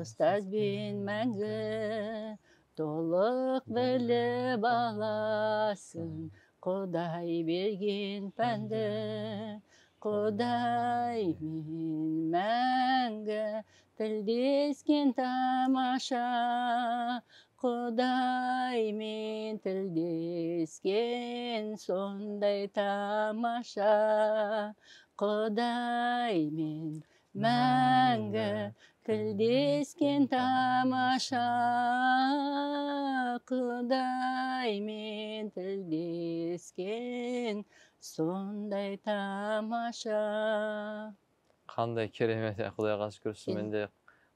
Ұстазбен мәңгі толық біліп аласың Құдай берген пәнді. Құдаймен мәңгі тілдескен тамаша, Құдаймен тілдескен сондай тамаша, Құдаймен мәңгі тілдескен тамаша, Құдаймен тілдескен сондай тамаша. Қандай керемет, Құдайға шүкір, шынымен де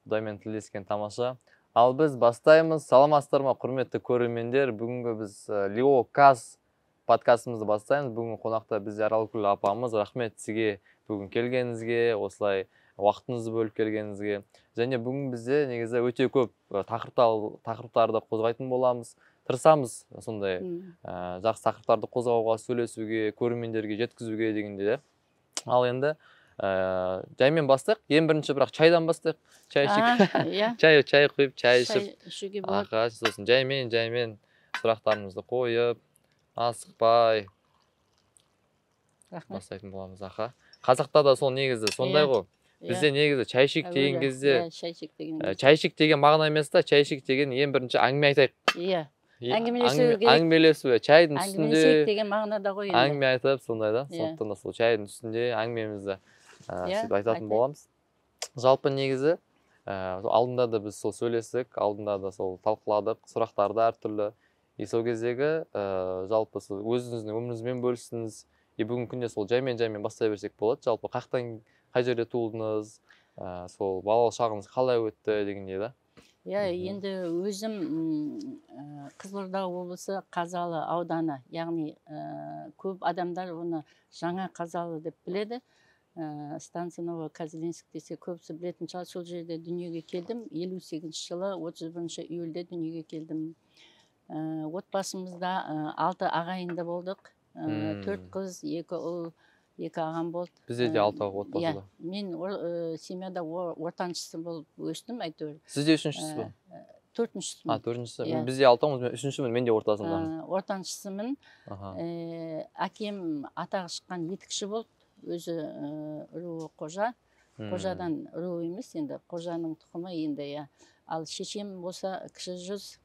Құдаймен тілдескен тамаша. Ал біз бастаймыз. Саламатсыздар ма, құрметті көрермендер? Бүгінгі біз Лео Каз подкастымызды бастаймыз. Бүгін қонақта бізде Аралгүл апамыз. Рахмет сізге бүгін келгеніңізге, осылай уақытыңызды бөліп келгеніңізге. Және бүгін бізде негізі өте көп тақырыптарды қозғайтын боламыз. Тырысамыз сондай жақсы тақырыптарды қозғауға, сөйлесуге, көрермендерге жеткізуге дегенде де. Ал енді жаймен бастайық. Ең бірінші бірақ чайдан бастайық. Чай ішейік. Чай құйып, чай ішіп. Чай ішуге болады. Аха, сосын жаймен сұрақтарымызды қойып, асықпай Рахмет. бастайтын боламыз. Аха. Қазақта да сол негізі сондай ғой. Бізде негізі чай ішейік деген кезде, Чай ішейік деген кезде. Чай ішейік деген мағына емес та, чай ішейік деген ең бірінші әңгіме айтайық. Әңгімелесу керек. Әңгімелесу, чайдың үстінде Әңгімелесейік деген мағынада ғой енді. Әңгіме айтып сондай да. Сондықтан да сол чайдың үстінде әңгімемізді сөйтіп айтатын боламыз. Жалпы негізі, алдында да біз сол сөйлестік, алдында да сол талқыладық, сұрақтарды әртүрлі. И сол кездегі, жалпы сол өзіңіздің өміріңізбен бөлістіңіз. И бүгінгі күнде сол жаймен-жаймен бастай берсек болады. Жалпы қаяқтан, қай жерде туылдыңыз, сол балалық шағыңыз қалай өтті дегендей да. Иә, енді өзім Қызылорда облысы Қазалы ауданы, яғни, көп адамдар оны жаңа Қазалы деп біледі. Станция Новоказалинск десе көбісі білетін шығар. Сол жерде дүниеге келдім. Елу сегізінші жылы отыз бірінші июльде дүниеге келдім. Отбасымызда 6 ағайынды болдық. 4 қыз, 2 ұл, 2 ағам болды. Бізде де 6 отбасыда. Иә, мен семьяда ортаншысы болып өстім әйтеуір. Сіз де үшіншісіз бе? Төртіншісімін. А, төртіншісі. Иә. Бізде алтауымыз, мен үшіншімін, мен де ортасындамын. Ортаншысымын. Әкем атағы шыққан етікші болды. Өзі руы қожа. Қожадан руы емес енді, қожаның тұқымы енді, иә. Ал шешем болса кіші жүз,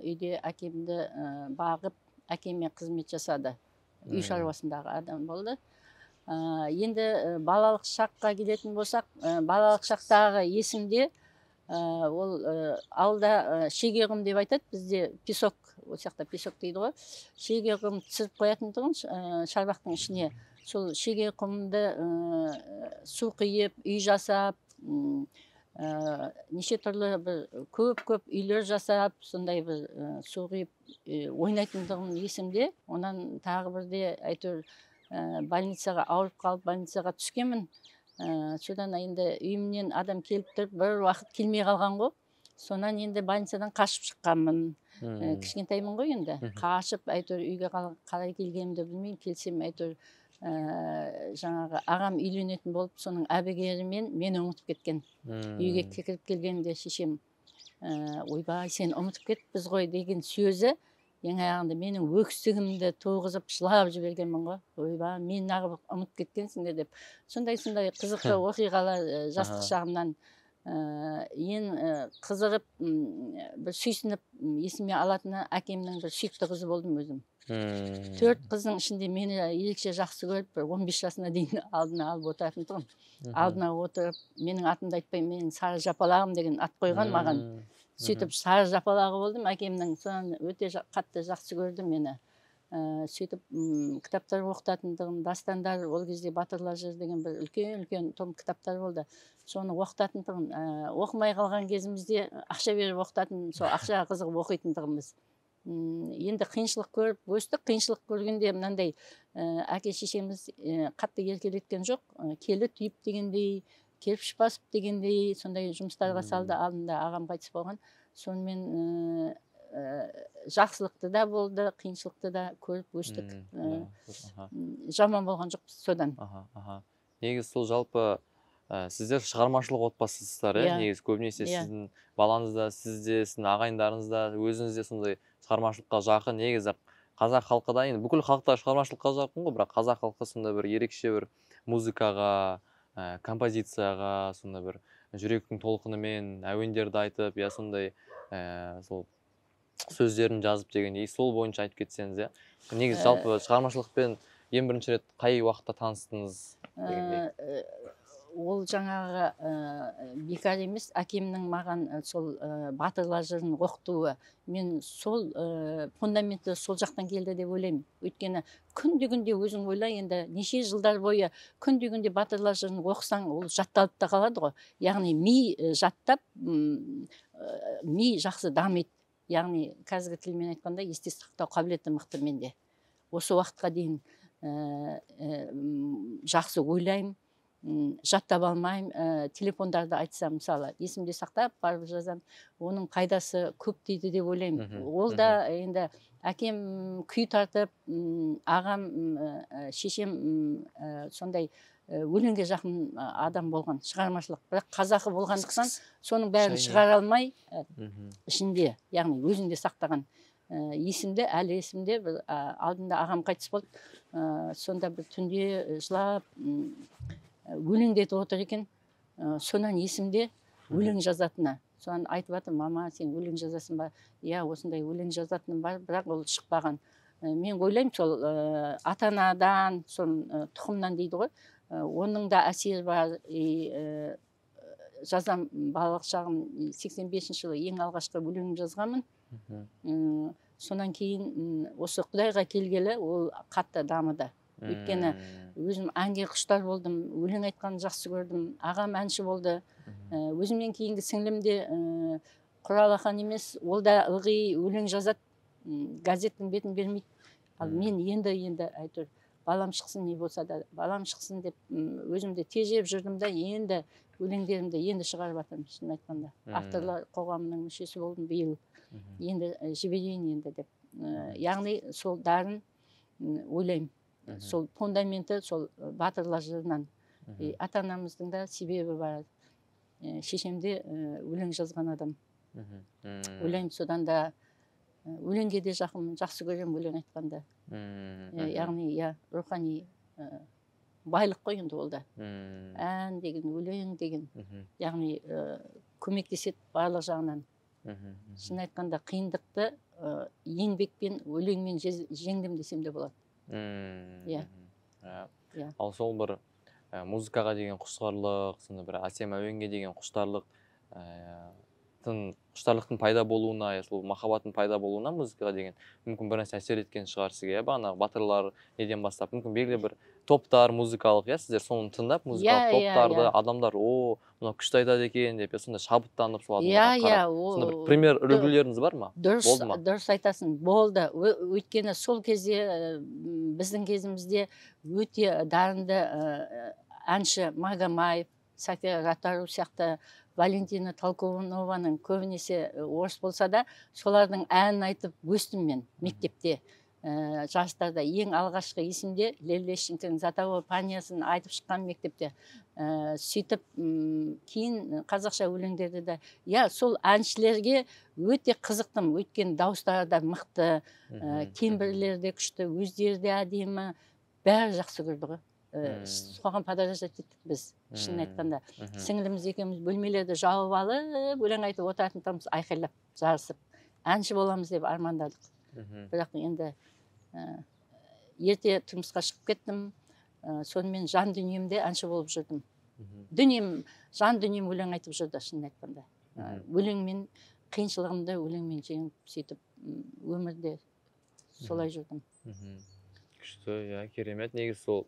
үйде әкемді бағып, әкеме қызмет жасады. Үй шаруасындағы адам болды. Енді балалық шаққа келетін болсақ, балалық шақтағы есімде, ол ауылда шеге құм деп айтады, бізде песок, ол жақта песок дейді ғой. Шеге құм түсіріп қоятын тұғын шарбақтың ішіне. Сол шеге құмды су құйып, үй жасап, неше түрлі бір көп-көп үйлер жасап, сондай бір су құйып ойнайтындығым есімде. Онан тағы бірде әйтеуір больницаға ауырып қалып, больницаға түскенмін. Содан енді үйімнен адам келіп тұрып, бір уақыт келмей қалған ғой. Сонан енді больницадан қашып шыққанмын. Кішкентаймын ғой енді. Қашып әйтеуір үйге қалай келгенімді білмеймін. Келсем әйтеуір жаңағы ағам үйленетін болып, соның әбігерімен мені ұмытып кеткен. Үйге кіріп келгенде шешем, ойбай, сен ұмытып кетіппіз ғой деген сөзі ең аяғында менің өксігімді туғызып жылап жібергенмін ғой. Ойбай, мені неғып ұмытып кеткенсіңдер деп. Сондай-сондай қызықты оқиғалар жастық шағымнан ең қызығып, бір сүйсініп, есіме алатыны әкемнің бір сүйікті қызы болдым өзім. 4 қыздың ішінде мені ерекше жақсы көріп, бір 15 жасына дейін алдына алып отыратын тұғым. Алдына отырып, менің атымды айтпай, менің Сары Жапалағым деген ат қойған маған. Сөйтіп Сары Жапалағы болдым әкемнің. Соны өте қатты жақсы көрді мені. Сөйтіп кітаптар оқытатындығым, дастандар, ол кезде Батырлар жыры деген бір үлкен-үлкен том кітаптар болды. Соны оқытатындығым, оқымай қалған кезімізде ақша беріп оқытатын, сол ақшаға қызығып оқитындығымыз. Енді қиыншылық көріп өстік. Қиыншылық көргенде мынандай әке шешеміз қатты еркелеткен жоқ. Келі түйіп дегендей, кірпіш басып дегендей сондай жұмыстарға салды. Алдында ағам қайтыс болған. Сонымен жақсылықты да болды, қиыншылықты да көріп өстік. Жаман болған жоқпыз содан. Негізі сол жалпы Сіздер шығармашылық отбасысыздар, иә? Негізі көбінесе сіздің балаңыз да, сіз де, сіздің ағайындарыңыз да, өзіңіз де сондай шығармашылыққа жақын. Негізі қазақ халқы да, енді бүкіл халықтар шығармашылыққа жақын ғой, бірақ қазақ халқы сондай бір ерекше бір музыкаға, композицияға, сондай бір жүректің толқынымен әуендерді айтып, я сондай сол сөздерін жазып дегендей, сол бойынша айтып кетсеңіз, иә. Негізі жалпы шығармашылықпен ең бірінші рет қай уақытта таныстыңыз дегендей? Ол жаңағы бекар емес, әкемнің маған сол батырлар жырын оқытуы, мен сол фундаменті сол жақтан келді деп ойлаймын. Өйткені күнде-күнде өзің ойла, енді неше жылдар бойы күнде-күнде батырлар жырын оқысаң, ол жатталып та қалады ғой. Яғни ми жаттап, ми жақсы дамиды. Яғни қазіргі тілмен айтқанда есте сақтау қабілеті мықты менде. Осы уақытқа дейін жақсы ойлаймын, жаттап алмаймын, телефондарды айтсам, мысалы, есімде сақтап барып жазамын. Оның пайдасы көп дейді деп ойлаймын. Ол да енді әкем күй тартып, ағам, шешем сондай өлеңге жақын адам болған, шығармашылық. Бірақ қазақы болғандықтан соның бәрін шығара алмай ішінде, яғни өзінде сақтаған. Есімде, әлі есімде, бір алдында ағам қайтыс болды. Сонда бір түнде жылап өлеңдетіп отыр екен. Сонан есімде өлең жазатыны. Соны айтып жатыр, мама, сен өлең жазасың ба? Иә, осындай өлең жазатыным бар, бірақ ол шықпаған. Мен ойлаймын, сол ата-анадан, сол тұқымнан дейді ғой, оның да әсері бар. Жазам, балалық шағым 85 жылы ең алғашқы өлеңім жазғанмын. Сонан кейін осы Құдайға келгелі ол қатты дамыды. Өйткені өзім әнге құштар болдым, өлең айтқанды жақсы көрдім, ағам әнші болды. Өзімнен кейінгі сіңлім де Құралахан емес, ол да ылғи өлең жазады, газеттің бетін бермейді. Ал мен енді әйтеуір балам шықсын, не болса да балам шықсын деп өзімді тежеп жүрдім да, енді өлеңдерімді енді шығарып жатырмын, шынын айтқанда. Авторлар қоғамының мүшесі болдым биыл. Енді жіберейін енді деп. Яғни сол дарын ойлаймын. Сол фундаменті сол батырлар жырынан. Ата-анамыздың да себебі бар. Шешем де өлең жазған адам. Ойлаймын, содан да өлеңге де жақынмын, жақсы көремін өлең айтқанды. Яғни, иә, рухани байлық қой енді ол да. Ән деген, өлең деген, яғни көмектеседі барлық жағынан. Шын айтқанда қиындықты еңбекпен, өлеңмен жеңдім десем де болады. Иә. Ал сол бір музыкаға деген құштарлық, сонда бір әсем әуенге деген құштарлық, құштарлықтың пайда болуына, сол махаббаттың пайда болуына музыкаға деген мүмкін бір нәрсе әсер еткен шығар сізге, иә, бағанағы батырлар неден бастап, мүмкін белгілі бір топтар музыкалық, иә, сіздер соны тыңдап музыкалық топтарды адамдар, о, мынау күшті айтады екен деп, сонда шабыттанып сол адамдарға қарап, сонда бір пример үлгілеріңіз бар ма? Болды ма? Дұрыс айтасың, болды. Өйткені сол кезде біздің кезімізде өте дарынды әнші Магомаев, София Ротару сияқты, Валентина Толкунованың, көбінесе орыс болса да, солардың әнін айтып өстім мен мектепте. Жастарда ең алғашқы есімде Лев Лещенконың «За тобой паниясын» айтып шыққан мектепте. Сөйтіп кейін қазақша өлеңдерді де, иә, сол әншілерге өте қызықтым, өйткені дауыстары да мықты, тембрлері де күшті, өздері де әдемі, бәрі жақсы көрді ғой. Соған подражать еттік біз, шынын айтқанда. Сіңіліміз екеуміз бөлмелерді жауып алып, өлең айтып отыратын тұғынбыз, айқайлап, жарысып. Әнші боламыз деп армандадық. Бірақ енді ерте тұрмысқа шығып кеттім, сонымен жан дүниемде әнші болып жүрдім. Дүнием, жан дүнием өлең айтып жүрді, шынын айтқанда. Өлеңмен, қиыншылығымды өлеңмен жеңіп, сөйтіп өмірде солай жүрдім. Күшті, иә, керемет. Негізі сол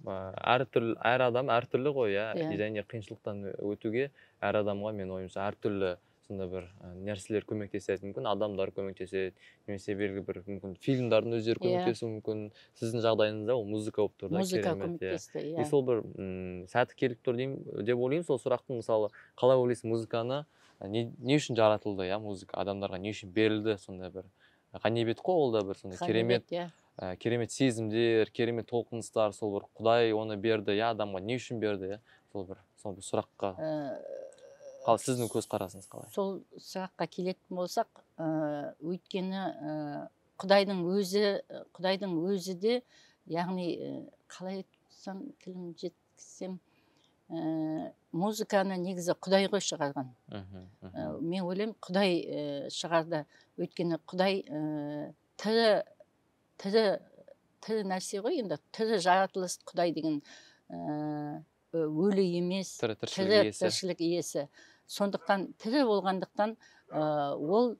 әртүрлі, әр адам әртүрлі ғой, иә, және қиыншылықтан өтуге әр адамға, мен ойымша, әртүрлі сонда бір нәрселер көмектеседі, мүмкін адамдар көмектеседі, немесе белгілі бір мүмкін фильмдардың өздері көмектесуі мүмкін. Сіздің жағдайыңызда ол музыка болып тұр да, музыка көмектесті, иә. И сол бір сәті келіп тұр деймін деп ойлаймын. Сол сұрақтың, мысалы, қалай ойлайсыз, музыканы не үшін жаратылды, иә, музыка адамдарға не үшін берілді, сондай бір ғанибет қой ол да, бір сондай керемет. керемет сезімдер, керемет толқыныстар, сол бір Құдай оны берді, иә, адамға не үшін берді, иә? Сол бір сұраққа қалай сіздің көзқарасыңыз қалай? Сол сұраққа келетін болсақ, өйткені Құдайдың өзі де, яғни қалай айтсам, тілім жеткізсем, музыканы негізі Құдай ғой шығарған. Мен ойлаймын, Құдай шығарды. Өйткені Құдай тірі нәрсе ғой енді, тірі жаратылыс. Құдай деген өлі емес, тірі тіршілік иесі. Сондықтан тірі болғандықтан ол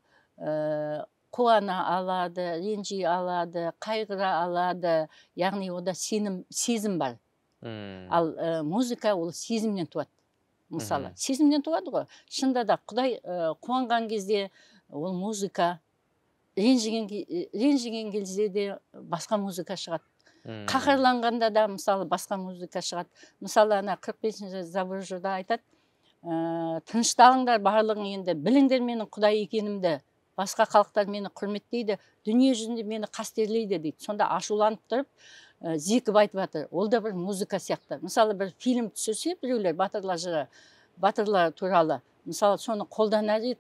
қуана алады, ренжи алады, қайғыра алады, яғни онда сезім бар. Ал музыка ол сезімнен туады. Мысалы, сезімнен туады ғой. Шынында да Құдай қуанған кезде ол музыка, ренжіген кезде де басқа музыка шығады. Қаһарланғанда да мысалы басқа музыка шығады. Мысалы, ана 45-ші Забурда айтады, тынышталыңдар барлығың енді, біліңдер менің Құдай екенімді. Басқа халықтар мені құрметтейді, дүние жүзінде мені қастерлейді дейді. Сонда ашуланып тұрып, зекіп айтып жатыр. Ол да бір музыка сияқты. Мысалы, бір фильм түсірсе біреулер батырлар жыры, батырлар туралы, мысалы, соны қолданар еді,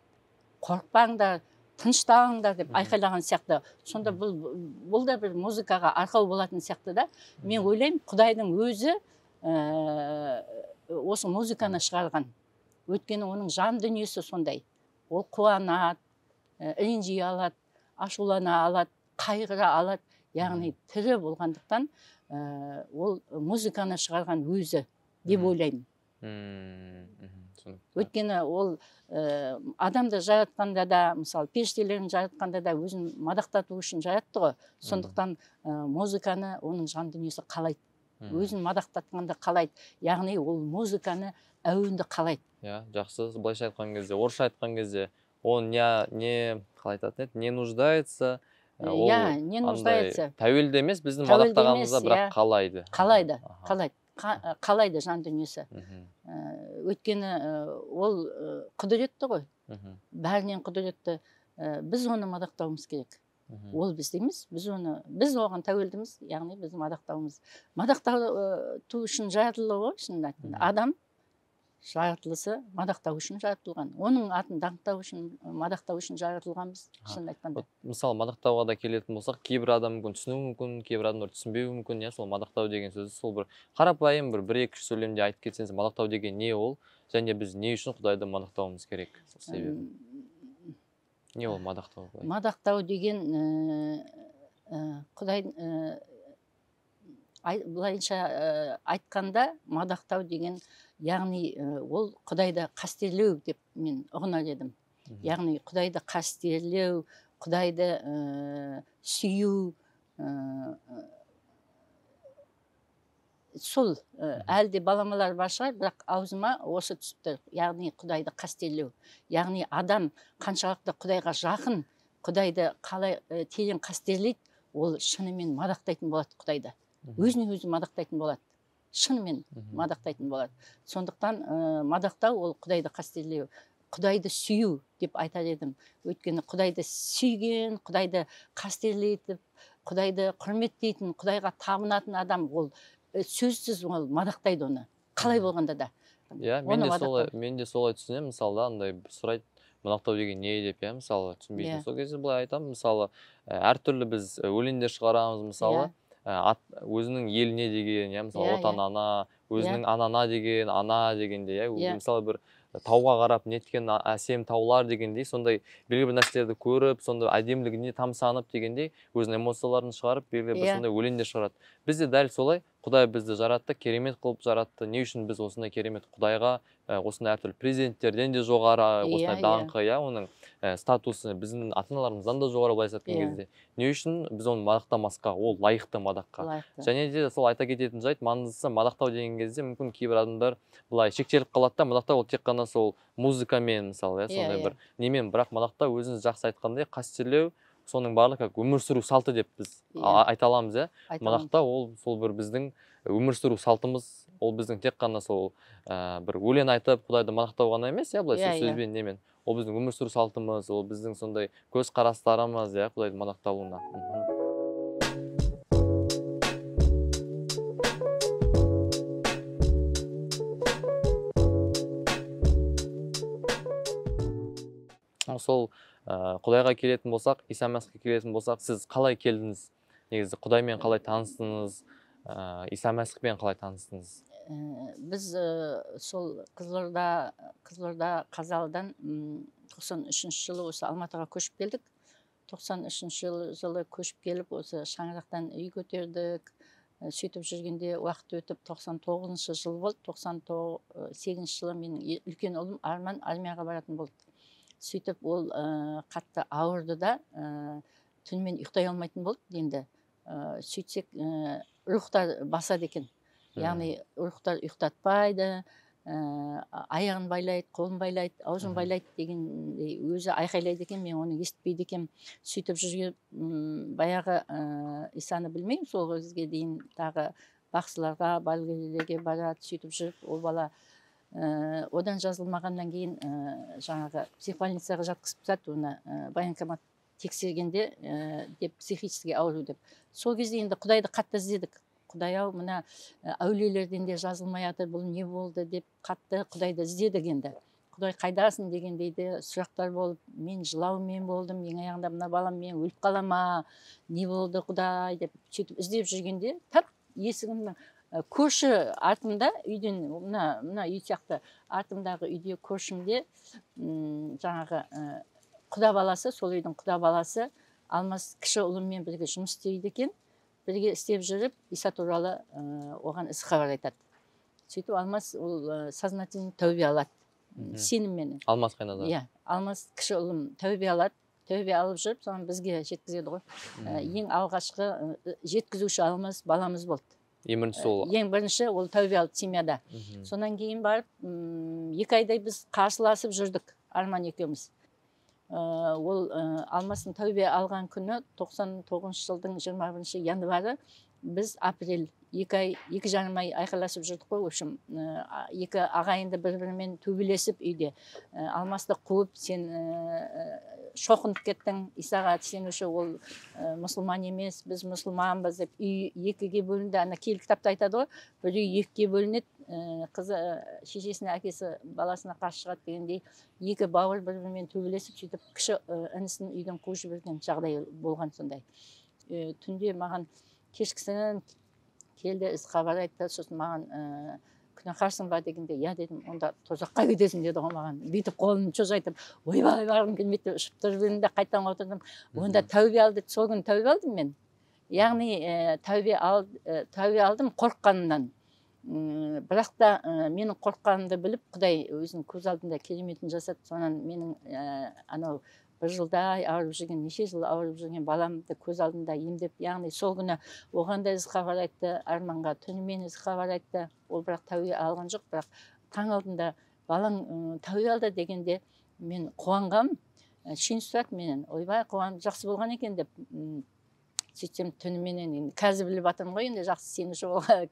қорықпаңдар, тынышталыңдар деп айқайлаған сияқты. Сонда бұл да бір музыкаға арқау болатын сияқты да. Мен ойлаймын, Құдайдың өзі осы музыканы шығарған. Өйткені оның жан дүниесі сондай. Ол қуанады, ренжи алады, ашулана алады, қайғыра алады. Яғни тірі болғандықтан ол музыканы шығарған өзі деп ойлаймын. Өйткені ол адамды жаратқанда да, мысалы, періштелерін жаратқанда да өзін мадақтату үшін жаратты ғой. Сондықтан музыканы оның жан дүниесі қалайды. Өзін мадақтатқанды қалайды. Яғни ол музыканы, әуенді қалайды. Иә, жақсы. Былайша айтқан кезде, орысша айтқан кезде, он не қалай айтатын еді, не нуждается, ол не нуждается, тәуелді емес біздің мадақтағанымызда, бірақ қалайды. Қалайды, қалайды жан дүниесі. Өйткені ол құдіретті ғой, бәрінен құдіретті. Біз оны мадақтауымыз керек. Ол бізде емес, біз оған тәуелдіміз, яғни біз мадақтауымыз. Мадақтау үшін жаратылды ғой, шынын айтқанда. Адам жаратылысы мадақтау үшін жаратылған. Оның атын даңқтау үшін, мадақтау үшін жаратылғанбыз, шынын айтқанда. Мысалы, мадақтауға да келетін болсақ, кейбір адам мүмкін түсінуі мүмкін, кейбір адамдар түсінбеуі мүмкін, иә, сол мадақтау деген сөзді сол бір қарапайым бір-екі сөйлемде айтып кетсеңіз, мадақтау деген не ол, және біз не үшін Құдайды мадақтауымыз керек? Сол себебі. Не ол мадақтау? Мадақтау деген Құдай былайынша айтқанда, мадақтау деген, яғни ол Құдайды қастерлеу деп мен ұғынар едім. Яғни Құдайды қастерлеу, Құдайды сүю, сол әлі де баламалар бар шығар, бірақ аузыма осы түсіп тұр. Яғни Құдайды қастерлеу. Яғни адам қаншалықты Құдайға жақын, Құдайды қалай терең қастерлейді, ол шынымен мадақтайтын болады Құдайды. Өзіне өзі мадақтайтын болады. Шынымен мадақтайтын болады. Сондықтан мадақтау ол Құдайды қастерлеу, Құдайды сүю деп айтар едім. Өйткені Құдайды сүйген, Құдайды қастерлейтіп, Құдайды құрметтейтін, Құдайға табынатын адам ол сөзсіз ол мадақтайды оны. Қалай болғанда да. Иә, мен де солай түсінемін. Мысалы, андай сұрайды, мадақтау деген не деп, иә, мысалы, түсінбейтін. Сол кезде былай айтамын, мысалы, әртүрлі біз өлеңдер шығарамыз, мысалы, өзінің еліне деген, иә, мысалы, отан ана, өзінің анана деген, ана дегенде, иә, мысалы, бір тауға қарап неткен әсем таулар дегендей, сондай белгілі бір нәрселерді көріп, сондай әдемілігіне тамсанып дегендей, өзінің эмоцияларын шығарып, белгілі бір сондай өлеңдер шығарады. Біз де дәл солай, Құдай бізді жаратты, керемет қылып жаратты. Не үшін біз осындай керемет Құдайға, осындай әртүрлі президенттерден де жоғары, осындай даңқы, иә, оның статусы біздің ата-аналарымыздан да жоғары былайша айтқан кезде. Не үшін біз оны мадақтамасқа, ол лайықты мадаққа. Және де сол айта кететін жайт, маңыздысы мадақтау деген кезде мүмкін кейбір адамдар былай шектеліп қалады да, мадақтау ол тек қана сол музыкамен, мысалы, иә, сондай бір немен, бірақ мадақтау өзіңіз жақсы айтқандай қастерлеу, соның барлығы как өмір сүру салты деп біз айта аламыз, иә. Мадақтау ол сол бір біздің өмір сүру салтымыз, ол біздің тек қана сол бір өлең айтып Құдайды мадақтау ғана емес, иә, былай сөзбен немен. Ол біздің өмір сүру салтымыз, ол біздің сондай көзқарастарымыз, иә, Құдайды мадақталуына. Сол Құдайға келетін болсақ, Иса Мәсіхке келетін болсақ, сіз қалай келдіңіз? Негізі Құдаймен қалай таныстыңыз? Иса Мәсіхпен қалай таныстыңыз? Біз сол Қызылорда Қазалыдан 93 жылы осы Алматыға көшіп келдік. 93 жылы көшіп келіп, осы шаңырақтан үй көтердік. Сөйтіп жүргенде уақыт өтіп 99 жыл болды. 98 жылы менің үлкен ұлым Арман армияға баратын болды. Сөйтіп ол қатты ауырды да, түнімен ұйықтай алмайтын болды енді. Сөйтсек, рухтар басады екен. Яғни рухтар ұйықтатпайды, аяғын байлайды, қолын байлайды, аузын байлайды дегендей өзі айқайлайды екен, мен оны естіпейді екенмін. Сөйтіп жүрген баяғы Исаны білмеймін, сол кезге дейін тағы бақсыларға, балгерлерге барады. Сөйтіп жүріп ол бала одан жазылмағаннан кейін жаңағы психбольницаға жатқызып тастады оны, военкомат тексергенде деп психический ауру деп. Сол кезде енді Құдайды қатты іздедік. Құдай ау, мына әулиелерден де жазылмай жатыр, бұл не болды деп қатты Құдайды іздедік енді. Құдай қайдасың дегендей де сұрақтар болып, мен жылаумен болдым, ең аяғында мына балам мен өліп қала ма, не болды Құдай деп сөйтіп іздеп жүргенде тап есігімнің көрші артымда үйден, мына үй сияқты артымдағы үйде көршімде жаңағы құда баласы, сол үйдің құда баласы Алмас кіші ұлыммен бірге жұмыс істейді екен. Бірге істеп жүріп Иса туралы оған іс хабар айтады. Сөйтіп Алмас ол сознательно тәубе алады. Сеніммен. Алмас Қайназар. Иә, Алмас кіші ұлым тәубе алады. Тәубе алып жүріп, соны бізге жеткізеді ғой. Ең алғашқы жеткізуші Алмас баламыз болды. Ең бірінші ол. Ең бірінші ол тәубе алды семьяда. Сонан кейін барып 2 айдай біз қарсыласып жүрдік Арман екеуміз. Ол Алмастың тәубе алған күні 99 жылдың 21 январы, біз апрель 2 ай, 2,5 ай айқайласып жүрдік қой. В общем, екі ағайынды бір-бірімен төбелесіп үйде. Алмасты қуып, сен шоқынып кеттің, Исаға сенуші ол мұсылман емес, біз мұсылманбыз деп үй екіге бөлінді. Ана киелі кітапта айтады ғой, бір үй екіге бөлінеді, қызы шешесіне, әкесі баласына қарсы шығады дегендей, екі бауыр бір-бірімен төбелесіп, сөйтіп кіші інісін үйден қуып жіберген жағдай болған сондай. Түнде маған кешкісін келді, іс хабар айтты, сосын маған күнәһарсың ба дегенде, иә дедім, онда тозаққа кетесің деді ғой маған. Бүйтіп қолын шошайтып, ойбай барғым келмейді деп ұшып тұрып едім де қайтадан отырдым. Онда тәубе ал деді, сол күні тәубе алдым мен. Яғни тәубе алдым қорыққанымнан. Бірақ та менің қорыққанымды біліп, Құдай өзінің көз алдында кереметін жасады. Сонан менің анау бір жылдай ауырып жүрген, неше жыл ауырып жүрген баламды көз алдында емдеп, яғни сол күні оған да із хабар айтты, Арманға түнімен із хабар айтты. Ол бірақ тәубе алған жоқ, бірақ таң алдында балаң тәубе алды дегенде мен қуанғам, шен ұстады менен, ойбай қуанып жақсы болған екен деп. Сөйтсем түніменен енді қазір біліп жатырмын ғой, енді жақсы сенуші болған,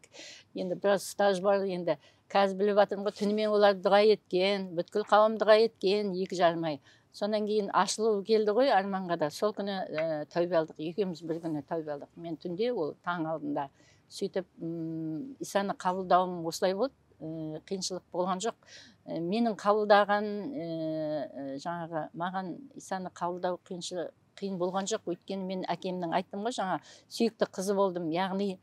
енді біраз стаж бар, енді қазір біліп жатырмын ғой, түнімен олар дұға еткен, бүткіл қауым дұға еткен 2,5 ай. Сонан кейін ашылу келді ғой Арманға да. Сол күні тәубе алдық, екеуміз бір күні тәубе алдық. Мен түнде, ол таң алдында. Сөйтіп Исаны қабылдауым осылай болды, қиыншылық болған жоқ. Менің қабылдаған жаңағы маған Исаны қабылдау қиын болған жоқ, өйткені мен әкемнің айттым ғой жаңа сүйікті қызы болдым. Яғни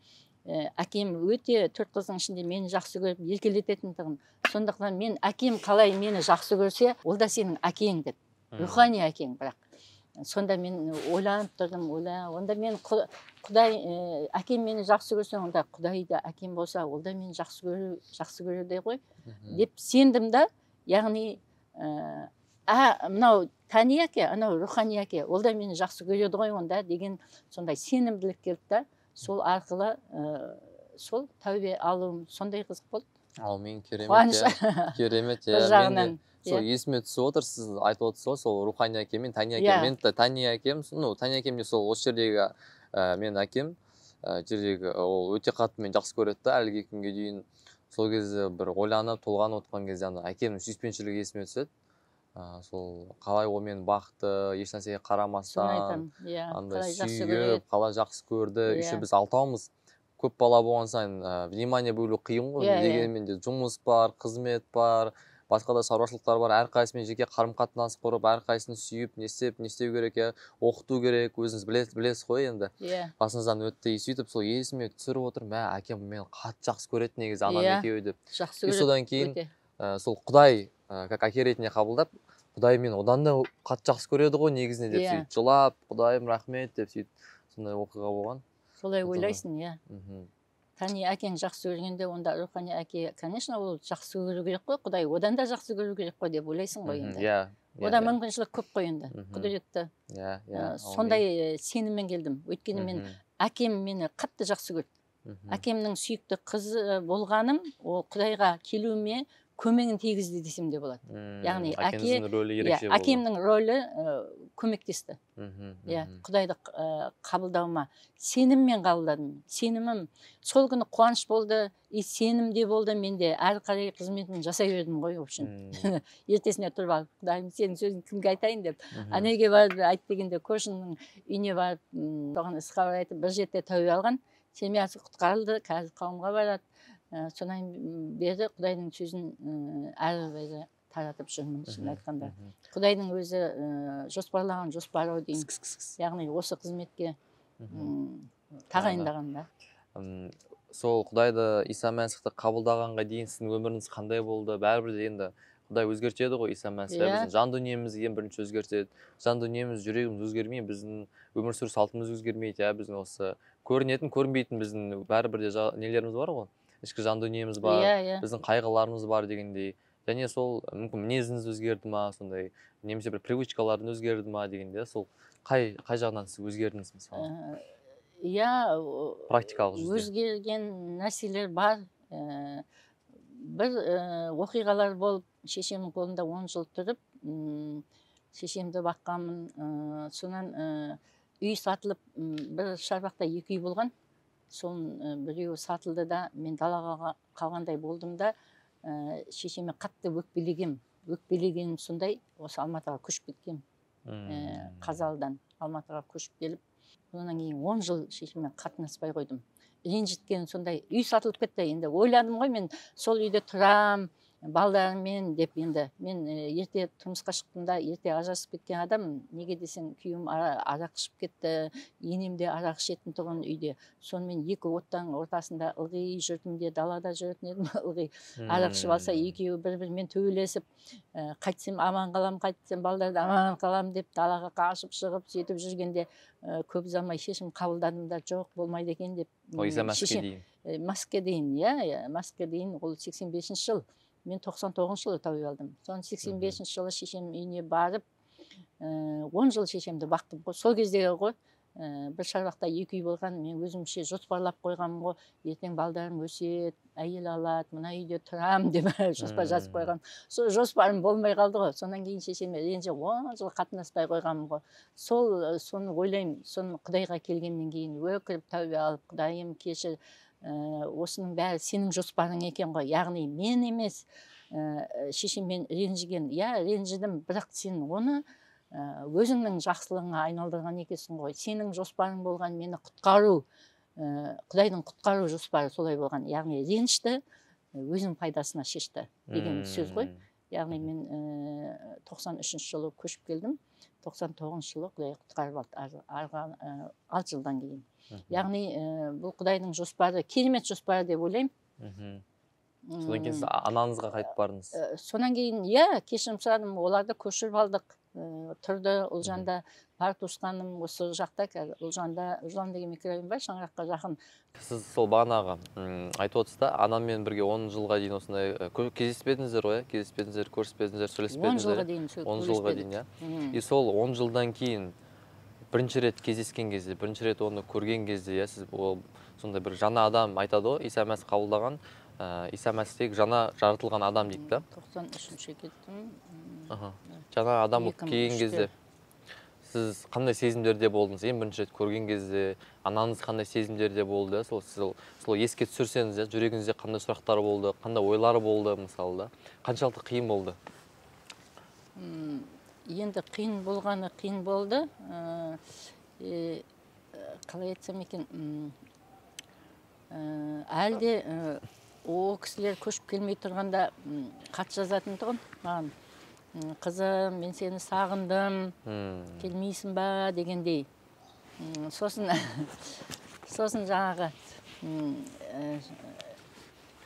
әкем өте 4 қыздың ішінде мені жақсы көріп еркелететін тұғын. Сондықтан мен әкем қалай мені жақсы көрсе, ол да сенің әкең деп. Рухани әкең бірақ. Сонда мен ойланып тұрдым, онда мен Құдай, әкем мені жақсы көрсе, онда Құдай да әкем болса, ол да мені жақсы көреді ғой деп сендім да. Яғни мынау тәни әке, анау рухани әке, ол да мені жақсы көреді ғой онда деген сондай сенімділік келді да. Сол арқылы сол тәубе алуым сондай қызық болды. Әумин, керемет. Керемет. Бір жағынан. Сол есіме түсіп отыр, сіз айтып отырсыз ғой, сол рухани әкем мен тәни әкем. Мен де тәни әкем, ну тәни әкем де сол осы жердегі менің әкем, жердегі ол өте қатты мені жақсы көреді да, әлгі күнге дейін. Сол кезде бір ойланып, толғанып отқан кезде ана әкемнің сүйіспеншілігі есіме түседі. Сол қалай ол мені бақты, ешнәрсеге қарамастан, андай сүйіп, қалай жақсы көрді. Еще біз алтауымыз, көп бала болған сайын внимание бөлу қиын ғой. Дегенмен де жұмыс бар, қызмет бар, Басқа да шаруашылықтар бар, әрқайсысымен жеке қарым-қатынас құрып, әрқайсысын сүйіп, не істеп, не істеу керек, иә, оқыту керек, өзіңіз білесіз ғой енді. Иә. Басыңыздан өтті, и сөйтіп сол есіме түсіріп отырмын, мә, әкем мені қатты жақсы көреді негізі, анам екеуі деп. Жақсы И көреді содан кейін, өте. Сол Құдай, как әке ретінде қабылдап, Құдай мені одан да қатты жақсы көреді ғой негізінде деп сөйтіп жылап, Құдайым рахмет деп сөйтіп сондай оқиға болған. Солай Содан ойлайсың, иә. Тәни әкең жақсы көргенде, онда рухани әке, конечно, ол жақсы көру керек қой, Құдай одан да жақсы көру керек қой деп ойлайсың ғой енді. Одан мүмкіншілік көп қой енді, құдіретті. Иә, иә, Сондай сеніммен келдім. Өйткені мен әкем мені қатты жақсы көрді. Әкемнің сүйікті қызы болғаным, ол Құдайға келуіме көмегін тигізді десем де болады. Яғни Әкеңіздің рөлі ерекше болды. Әкемнің рөлі көмектесті. Құдайды қабылдауыма сеніммен қабылдадым. Сенімім сол күні қуаныш болды, и сенім де болды менде. Әрі қарай қызметін жасай бердім ғой, в общем. Ертесіне тұрып алып, Құдайым, сенің сөзіңді кімге айтайын деп. Анеге барып айт дегенде, көршінің үйіне барып, соған іс хабар айтып, бір жерде тәубе алған, семьясы құтқарылды, қазір қауымға барады. Содан бері Құдайдың сөзін әрі бері таратып жүрмін, шын айтқанда. Құдайдың өзі жоспарлаған жоспары ау деймін. Яғни осы қызметке, тағайындаған да. Сол Құдайды, Иса Мәсіхті қабылдағанға дейін сіздің өміріңіз қандай болды? Бәрібір де енді Құдай өзгертеді ғой Иса Мәсіх. Біздің жан дүниемізді ең бірінші өзгертеді. Жан дүниеміз, жүрегіміз өзгермей, біздің өмір сүру салтымыз өзгермейді, иә, біздің осы көрінетін, көрінбейтін біздің бәрібір де нелеріміз бар ғой. Ішкі жан дүниеміз бар, біздің қайғыларымыз бар дегендей. Және сол мүмкін мінезіңіз өзгерді ма, сондай, немесе бір привычкаларыңыз өзгерді ма дегенде, сол қай жағынан сіз өзгердіңіз мысалы? Иә, Практикалық жүзде. Өзгерген нәрселер бар. Бір оқиғалар болып, шешемнің қолында 10 жыл тұрып, шешемді баққанмын. Сонан үй сатылып, бір шарбақта 2 үй болған. Соның біреуі сатылды да, мен далаға қалғандай болдым да, шешеме қатты өкпелегем. Өкпелегенім сондай, осы Алматыға көшіп кеткем. Қазалыдан Алматыға көшіп келіп, одан кейін 10 жыл шешеммен қатынаспай қойдым. Ренжіткен сондай, үй сатылып кетті. Енді ойладым ғой, мен сол үйде тұрам, балдарыммен деп енді. Мен ерте тұрмысқа шықтым да, ерте ажырасып кеткен адаммын. Неге десең, күйеуім арақ ішіп кетті, енем де арақ ішетін тұғын үйде. Сонымен екі оттың ортасында ылғи жүрдім де, далада жүретін едім, ылғи арақ ішіп алса, екеуі бір-бірімен төбелесіп, қайтсем аман қалам, қайтсем балдарды аман қалам деп далаға қашып шығып сөйтіп жүргенде, көп ұзамай шешім қабылдадым да, жоқ, болмайды екен деп. Ой, Иса Мәсіхке дейін. Мәсіхке дейін, иә, иә, Мәсіхке дейін, ол сексен бесінші жыл. Мен тоқсан тоғызыншы жылы тәубе алдым. Соны сексен бесінші жылы шешемнің үйіне барып, 10 жыл шешемді бақтым ғой. Сол кездегі ғой, бір шарбақта 2 үй болған, мен өзімше жоспарлап қойғанмын ғой. Ертең балдарым өседі, әйел алады, мына үйде тұрам деп жоспар жазып қойғам. Сол жоспарым болмай қалды ғой. Содан кейін шешеме ренжіп 10 жыл қатынаспай қойғанмын ғой. Соны ойлаймын, соны Құдайға келгеннен кейін өкіріп тәубе алып, Құдайым кешір, осының бәрі сенің жоспарың екен ғой. Яғни мен емес, шешеммен ренжіген, иә, ренжідім, бірақ сен оны өзіңнің жақсылығыңа айналдырған екенсің ғой. Сенің жоспарың болған мені құтқару, Құдайдың құтқару жоспары солай болған. Яғни ренішті өзінің пайдасына шешті деген сөз ғой. Яғни мен тоқсан үшінші жылы көшіп келдім, тоқсан тоғызыншы жылы Құдай құтқарып алды, арғы 6 жылдан кейін. Яғни бұл Құдайдың жоспары, керемет жоспары деп ойлаймын. Содан кейін сіз анаңызға қайтып бардыңыз? Содан кейін, иә, кешірім сұрадым, оларды көшіріп алдық. Тұрды Ұлжанда, бар туысқаным осы жақта, қазір Ұлжанда, Ұлжан деген микрорайон бар, шаңыраққа жақын. Сіз сол бағанағы айтып отырсыз да, анаммен бірге 10 жылға дейін осындай кездеспедіңіздер ғой, иә? Кездеспедіңіздер, көріспедіңіздер, сөйлеспедіңіздер. 10 жылға дейін 10 жылға көріспедік. дейін, иә? И сол 10 жылдан кейін бірінші рет кездескен кезде, бірінші рет оны көрген кезде, иә, сіз ол сондай бір жаңа адам айтады ғой, Иса Мәсіх қабылдаған, Иса Мәсіхтегі жаңа жаратылған адам дейді да. Тоқсан үшінші кеттім. Жаңа адам болып Екі мың келген үште. кезде сіз қандай сезімдерде болдыңыз? Ең бірінші рет көрген кезде анаңыз қандай сезімдерде болды? Сол сіз сол еске түсірсеңіз, иә, жүрегіңізде қандай сұрақтар болды, қандай ойлар болды мысалы да? Қаншалықты қиын болды? Енді қиын болғаны қиын болды. Қалай айтсам екен, әлі де Ол кісілер көшіп келмей тұрғанда хат жазатын тұғын маған. Қызым, мен сені сағындым, келмейсің ба дегендей. Сосын сосын жаңағы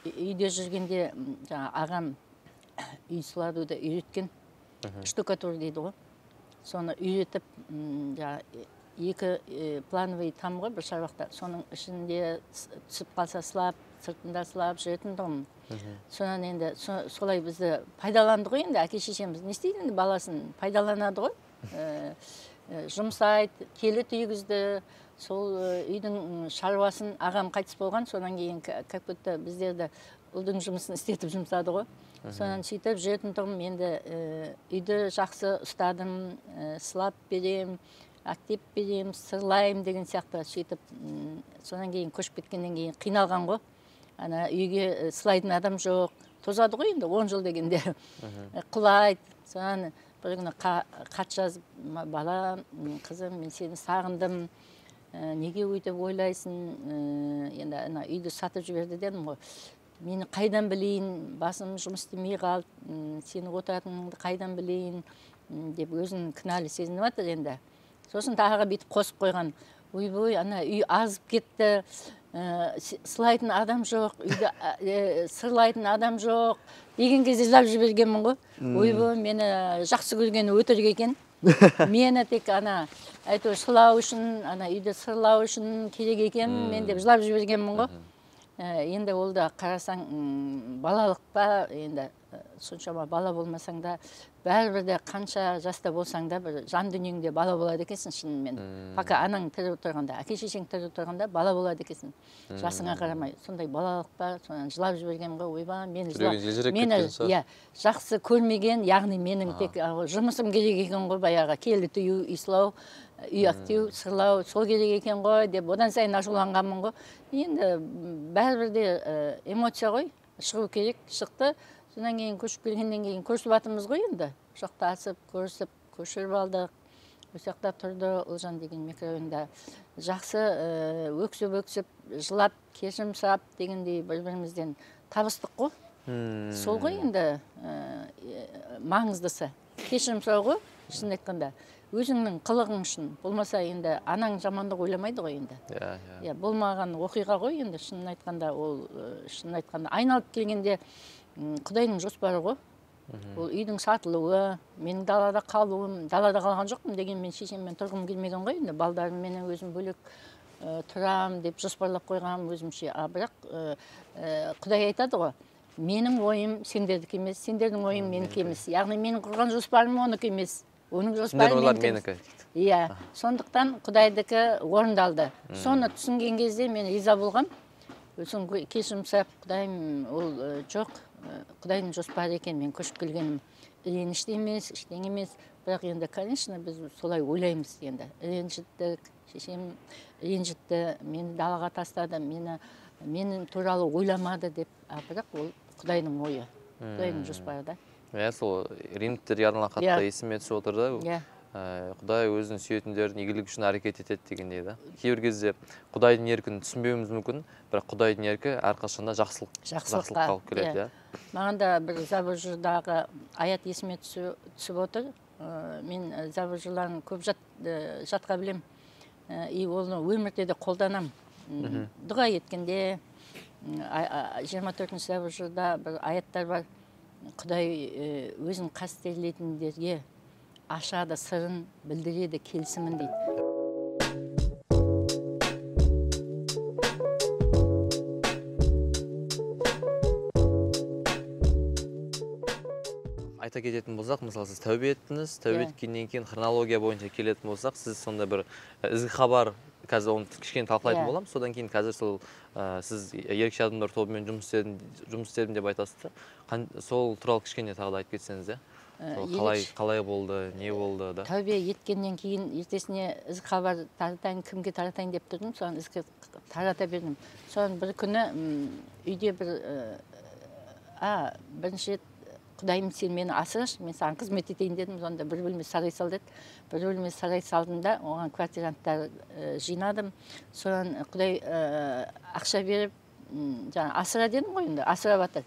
үйде жүргенде жаңа ағам үй сылатуды үйреткен, штукатур дейді ғой, соны үйретіп, жаңа екі плановый там ғой бір шаруақта, соның ішінде түсіп қалса сылап, сыртында сылап жүретін тұғым. Сонан енді солай бізді пайдаланды ғой енді, әке шешеміз не істейді енді, баласын пайдаланады ғой, жұмсайды, келі түйгізді. Сол үйдің шаруасын ағам қайтыс болған, содан кейін как будто біздерді ұлдың жұмысын істетіп жұмсады ғой. Сонан сөйтіп жүретін тұғым. Енді үйді жақсы ұстадым, сылап берем, әктеп берем, сырлайым деген сияқты. Сөйтіп содан кейін көшіп кеткеннен кейін қиналған ғой. Ана үйге сылайтын адам жоқ, тозады ғой енді 10 жыл дегенде, құлайды. Содан бір күні хат жазып, балам, қызым, мен сені сағындым, неге өйтіп ойлайсың, енді ана үйді сатып жіберді дедім ғой. Мені қайдан білейін, басым жұмыс істемей қалды, сені отыратыныңды қайдан білейін деп өзін кінәлі сезініп жатыр енді. Сосын тағы бүйтіп қосып қойған, ойбой, ана үй азып кетті, сылайтын адам жоқ, үйді сырлайтын адам жоқ деген кезде жылап жібергенмін ғой. Ойбой, мені жақсы көрген өтірік екен. Мені тек ана әйтеуір сылау үшін, ана үйді сырлау үшін керек екен мен деп жылап жібергенмін ғой. Енді ол да қарасаң балалық па, енді соншама бала болмасаң да, бәрібір де қанша жаста болсаң да бір жан дүниеңде бала болады екенсің шынымен. Пока анаң тірі тұрғанда, әке шешең тірі тұрғанда бала болады екенсің. Жасыңа қарамай. Сондай балалық па, содан жылап жібергенмін ғой, ойбай, мені мені иә, жақсы көрмеген, яғни менің тек жұмысым керек екен ғой баяғы, келі түю, үй сылау, үй әктеу, сырлау, сол керек екен ғой деп одан сайын ашуланғанмын ғой. Енді бәрібір де эмоция ғой, шығу керек, шықты. Содан кейін көшіп келгеннен кейін көрісіп жатырмыз ғой енді. Құшақтасып, көрісіп, көшіріп алдық. Ол жақта тұрды Ұлжан деген микрорайонда. Жақсы өксіп-өксіп, жылап, кешірім сұрап дегендей бір-бірімізден табыстық қой. Сол ғой енді маңыздысы. Кешірім сұрау ғой, шынын айтқанда. Өзіңнің қылығың үшін, болмаса енді анаң жамандық ойламайды ғой енді. Иә, болмаған оқиға ғой енді, шынын айтқанда, ол шынын айтқанда айналып келгенде Құдайдың жоспары ғой. Ол үйдің сатылуы, менің далада қалуым, далада қалған жоқпын деген мен шешеммен тұрғым келмеген ғой енді, балдарымменен өзім бөлек тұрам деп жоспарлап қойғам өзімше. А бірақ Құдай айтады ғой, менің ойым сендердікі емес, сендердің ойың менікі емес. Яғни менің құрған жоспарым оныкі емес, оның жоспары менікі. Иә, сондықтан Құдайдікі орындалды. Соны түсінген кезде мен риза болғам. Соны кешірім сұрап, Құдайым, ол жоқ, Құдайдың жоспары екен, мен көшіп келгенім ренішті емес, ештеңе емес. Бірақ енді, конечно, біз солай ойлаймыз енді. Ренжіттік, шешем ренжітті, мені далаға тастады, мені туралы ойламады деп. Бірақ ол Құдайдың ойы, Құдайдың жоспары да. Иә, сол римдіктерге арналған хатта есіме түсіп отыр да. Құдай өзін сүйетіндердің игілігі үшін әрекет етеді дегендей да. Кейбір кезде Құдайдың еркін түсінбеуіміз мүмкін, бірақ Құдайдың еркі әрқашанда жақсылыққа алып келеді. Маған да бір Забур жырдағы аят есіме түсіп отыр. Мен Забур жырларын көп жатқа білем. И оны өмірде де қолданам. Дұға еткенде 24-ші Забур жырда бір аяттар бар. Құдай өзін қастерлейтіндерге ашады сырын, білдіреді келісімін дейді. Айта кететін болсақ, мысалы, сіз тәубе еттіңіз, тәубе еткеннен кейін хронология бойынша келетін болсақ, сіз сонда бір ізгі хабар, қазір оны кішкене талқылайтын боламыз, содан кейін қазір сол сіз ерекше адамдар тобымен жұмыс істедім деп айтасыз да, сол туралы кішкене тағы да айтып кетсеңіз, иә? Қалай болды, не болды да? Тәубе еткеннен кейін ертесіне ізгі хабар таратайын, кімге таратайын деп тұрдым, соны ізгі тарата бердім. Соны бір күні үйде бір бірінші рет Құдайым, сен мені асырашы, мен саған қызмет етейін дедім. Сонда бір бөлме сарай сал деді. Бір бөлме сарай салдым да, оған квартиранттар жинадым. Содан Құдай ақша беріп, Жаңа асыра дедім ғой, енді асырап жатыр.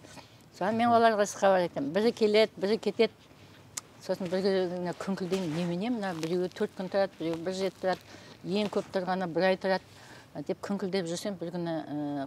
Содан мен оларға ізгі хабар айтамын. Бірі келеді, бірі кетеді. Сосын бір күні күңкілдеймін, немене мына біреуі 4 күн тұрады, біреуі 1 жеті тұрады, ең көп тұрғаны 1 ай тұрады деп күңкілдеп жүрсем, бір күні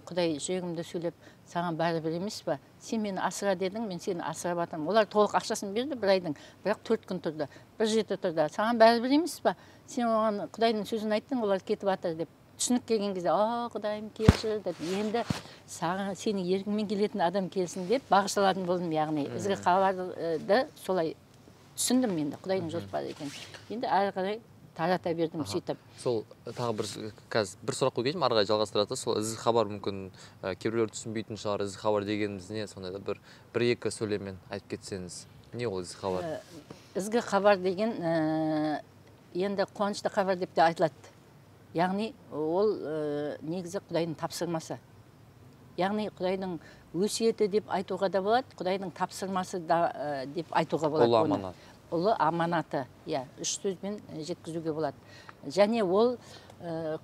Құдай жүрегімді сөйлеп, саған бәрібір емес па? Сен мені асыра дедің, мен сені асырап жатырмын. Олар толық ақшасын берді бір айдың, бірақ 4 күн тұрды, 1 жеті тұрды. Саған бәрібір емес па? Сен оған Құдайдың сөзін айттың, олар кетіп жатыр деп. Түсінік келген кезде, а, Құдайым кешір деп, енді саған сенің еркіңмен келетін адам келсін деп бағышталатын болдым, яғни ізгі хабарды солай түсіндім енді, Құдайдың жоспары екен. Енді әрі қарай тарата бердім сөйтіп. Сол тағы бір қазір бір сұрақ қойып кетейін, ары қарай жалғастырады. Сол ізгі хабар мүмкін кейбіреулер түсінбейтін шығар, ізгі хабар дегеніміз не, сондай да бір екі сөйлеммен айтып кетсеңіз, не ол ізгі хабар? Ізгі хабар деген енді қуанышты хабар деп те айтылады. Яғни ол негізі Құдайдың тапсырмасы. Яғни Құдайдың өсиеті деп айтуға да болады, Құдайдың тапсырмасы да деп айтуға болады. Ұлы аманат. Ұлы аманаты, иә, үш сөзбен жеткізуге болады. Және ол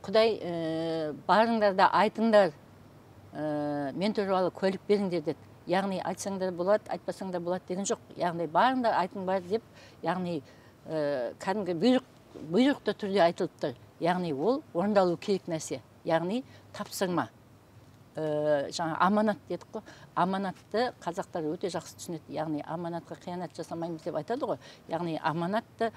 Құдай барыңдар да айтыңдар, мен туралы куәлік беріңдер деді. Яғни айтсаңдар болады, айтпасаңдар болады деген жоқ. Яғни барыңдар, айтыңдар деп, яғни кәдімгі бұйрықты түрде айтылып тұр. Яғни ол орындалу керек нәрсе, яғни тапсырма. Жаңа аманат дедік қой. Аманатты қазақтар өте жақсы түсінеді. Яғни аманатқа қиянат жасамаймыз деп айтады ғой. Яғни аманатты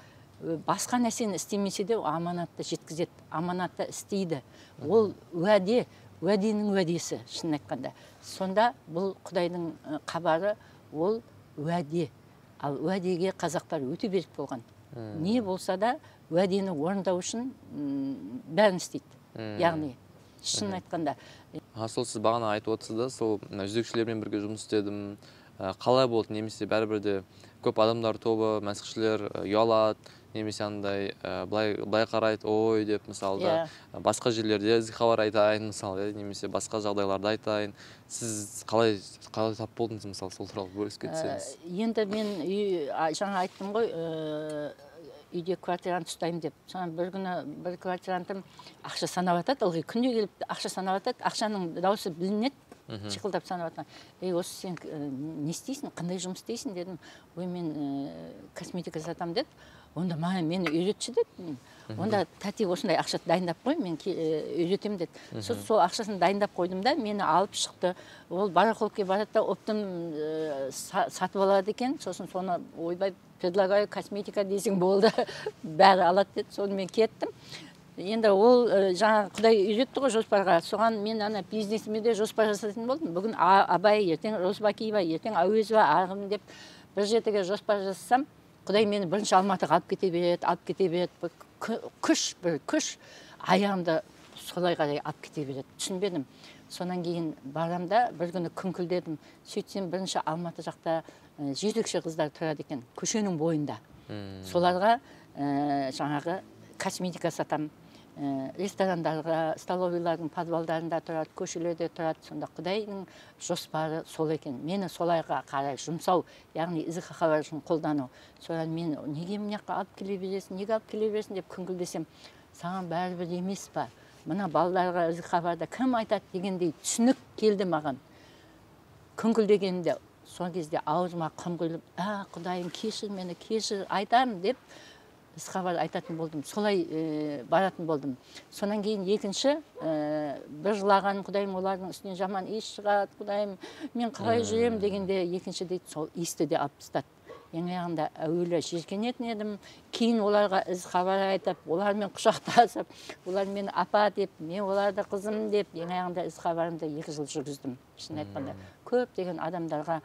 басқа нәрсені істемесе де аманатты жеткізеді, аманатты істейді. Ол уәде, уәденің уәдесі, шынын айтқанда. Сонда бұл Құдайдың хабары, ол уәде. Ал уәдеге қазақтар өте берік болған. Не болса да уәдені орындау үшін бәрін істейді. Яғни шынын айтқанда. Сол сіз бағана айтып отырсыз да, сол жезөкшелермен бірге жұмыс істедім. Қалай болды, немесе бәрібір де көп адамдар тобы, мәсіхшілер ұялады, немесе андай былай қарайды, ой деп мысалы да, басқа жерлерде ізгі хабар айтайын мысалы, немесе басқа жағдайларда айтайын. Сіз қалай тап болдыңыз мысалы, сол туралы бөлісіп кетсеңіз? Енді мен жаңа айттым ғой, үйде квартирант ұстаймын деп. Содан бір күні бір квартирантым ақша санап атады, ылғи күнде келіп ақша санап атады, ақшаның дауысы білінеді, шиқылдап санап атқан. Ей, осы сен не істейсің, қандай жұмыс істейсің дедім. Ой, мен косметика сатамын деді. Онда маған мені үйретші деді. Онда тәте осындай ақша дайындап қой, мен үйретемін деді. Сол ақшасын дайындап қойдым да, мені алып шықты. Ол барахолкаға барады да, оптом сатып алады екен. Сосын соны ойбай, предлагаю косметика десең болды, бәрі алады деді. Соны мен кеттім. Енді ол жаңа Құдай үйретті ғой жоспарға. Соған мен ана бизнесіме де жоспар жасайтын болдым. Бүгін Абай, ертең Розыбакиева, ертең Әуезова, Ағым деп бір жетіге жоспар жасасам, Құдай мені бірінші Алматыға алып кете береді, алып кете береді. Бір күш, бір күш аяғымды солай қарай алып кете береді. Түсінбедім. Сонан кейін барам да бір күні күңкілдедім. Сөйтсем бірінші Алматы жақта жезөкше қыздар тұрады екен, көшенің бойында. Соларға жаңағы косметика сатам. Ресторандарға, столовыйлардың подвалдарында тұрады, көшелерде тұрады. Сонда Құдайдың жоспары сол екен. Мені солайға қарай жұмсау, яғни ізгі хабар үшін қолдану. Содан мен неге мына жаққа алып келе бересің, неге алып келе бересің деп күңкілдесем, саған бәрібір емес па? Мына балаларға ізгі хабарды кім айтады дегендей түсінік келді маған. Күңкілдегенде сол кезде аузыма құм құйылып, а, Құдайым кешір мені, кешір, айтамын деп ізгі хабар айтатын болдым. Солай баратын болдым. Сонан кейін екінші, бір жылаған Құдайым, олардың үстінен жаман иіс шығады, Құдайым, мен қалай жүремін дегенде екінші дейді, сол иісті де алып тастады. Ең аяғында әуелі жиіркенетін едім, кейін оларға ізгі хабар айтып, олармен құшақтасып, олар мені апа деп, мен оларды қызым деп, ең аяғында ізгі хабарымды 2 жыл жүргіздім. Шын айтқанда, көптеген адамдарға.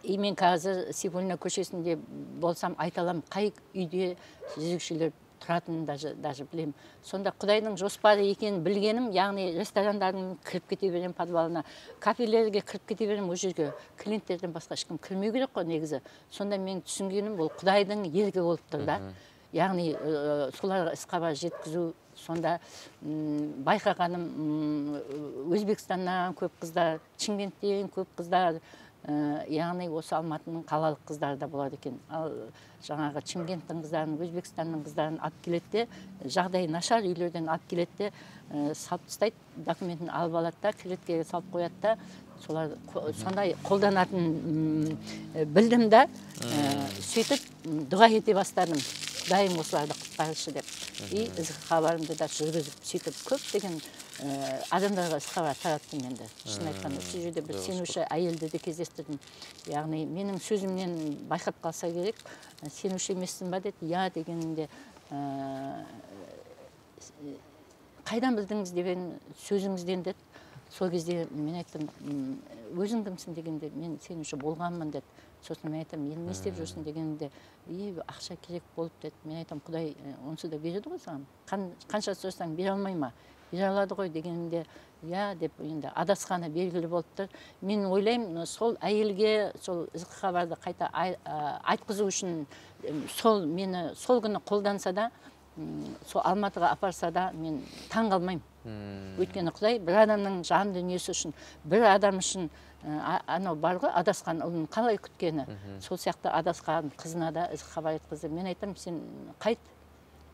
И мен қазір Сейфуллина көшесінде болсам айта аламын, қай үйде жезөкшелер тұратынын даже білемін. Сонда Құдайдың жоспары екенін білгенім, яғни ресторандардың кіріп кете беремін подвалына, кафелерге кіріп кете беремін, ол жерге клиенттерден басқа ешкім кірмеу керек қой негізі. Сонда мен түсінгенім, бұл Құдайдың еркі болып тұр да. Яғни соларға іс хабар жеткізу. Сонда байқағаным, Өзбекстаннан көп қыздар, Шымкенттен көп қыздар, Яғни осы Алматының қалалық қыздары да болады екен. Ал жаңағы Шымкенттің қыздарын, Өзбекстанның қыздарын алып келеді де, жағдайы нашар үйлерден алып келеді де, салып тастайды, документін алып алады да, клеткеге салып қояды да, солар сондай қолданатын білдім да, сөйтіп дұға ете бастадым. Құдайым, осыларды құтқаршы деп. И ізгі хабарымды да жүргізіп, сөйтіп көптеген адамдарға ізгі хабар тараттым енді. Шын айтқанда, сол жерде бір сенуші әйелді де кездестірдім. Яғни менің сөзімнен байқап қалса керек, сенуші емессің ба деді. Иә дегенімде, қайдан білдіңіз деген, сөзіңізден деді. Сол кезде мен айттым, өзің кімсің дегенде, мен сенуші болғанмын деді. Сосын мен айттым, енді не істеп жүрсің дегенде, и ақша керек болып деді. Мен айтамын, Құдай онсыз да береді ғой саған, қанша сұрасаң бере алмай ма, бере алады ғой дегенімде, иә деп енді адасқаны белгілі болып тұр. Мен ойлаймын, сол әйелге сол ізгі хабарды қайта айтқызу үшін сол мені сол күні қолданса да, сол Алматыға апарса да, мен таң қалмаймын. Өйткені Құдай бір адамның жан дүниесі үшін, бір адам үшін, анау бар ғой, адасқан ұлын қалай күткені, сол сияқты адасқан қызына да ізгі хабар айтқызды. Мен айтамын, сен қайт,